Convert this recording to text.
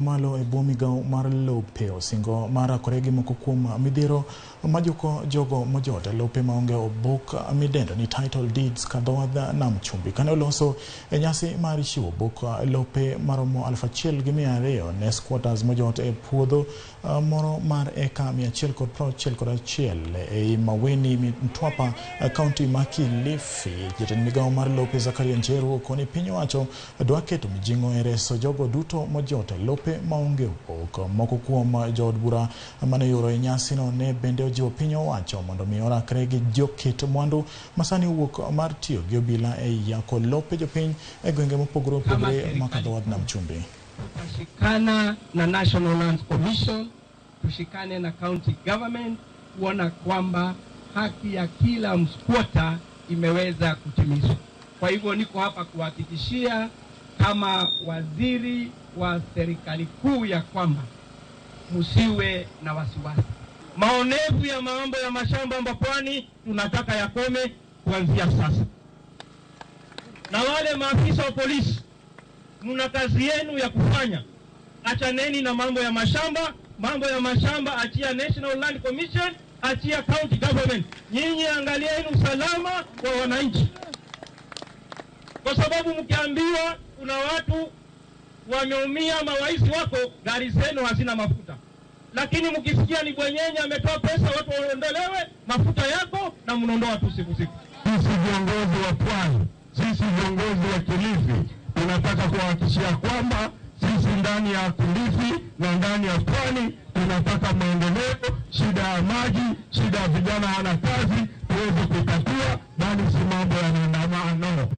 Malo e bwo migao mar lope osingo mar rakore gi moko kuom midhiero majuko jogo mojot e lope maonge obok midendo ni title deeds kadho wadh nam chumbi. Kane oloso e nyasi mar chiwo obok lope maromo 1,200 ne squatters mojot e puodho moro mar eka 161 ei Maweni, Mtwapa, kaunti ma Kilifi. Jatend migao mar lope Zakaria Njeru okoni piny owacho dwa keto mijing'o e reso jogo duto mojot e lope maonge obok. Moko kuom jood bura mane oyuoro e nyasino ne bende ojiwo piny owacho mondo mi orakre gi joket mwandu masani owuok mar tiyo gi obila e yako lope jopiny e gwenge mopogore opogore ma kadho wadh nam chumbi. Tutashikana na National Lands Commission, tushikane na county government kuona kwamba haki ya kila msquatter imeweza kutimizwa. Kwa hivyo niko hapa kuhakikishia kama waziri wa serikali kuu ya kwamba msiwe na wasiwasi. Maonevu ya mambo ya mashamba Pwani tunataka yakome kuanzia sasa. Na wale maafisa wa polisi, mna kazi yenu ya kufanya. Achaneni na mambo ya mashamba. Mambo ya mashamba achia National Land Commission, achia county government. Nyinyi angalieni usalama wa wananchi, kwa sababu mkiambiwa kuna watu wameumia, mawaisi wako, gari zenu hazina mafuta, lakini mkisikia ni bwenyenye ametoa pesa watu waondolewe mafuta yako, na mnaondoa tu siku siku. Sisi viongozi wa Pwani, sisi viongozi wa Kilifi tunataka kuhakikishia kwamba sisi ndani ya Kilifi na ndani ya Pwani tunataka maendeleo. Shida ya maji, shida ya vijana hawana kazi tuweze kutatua, bali si mambo ya maandamano.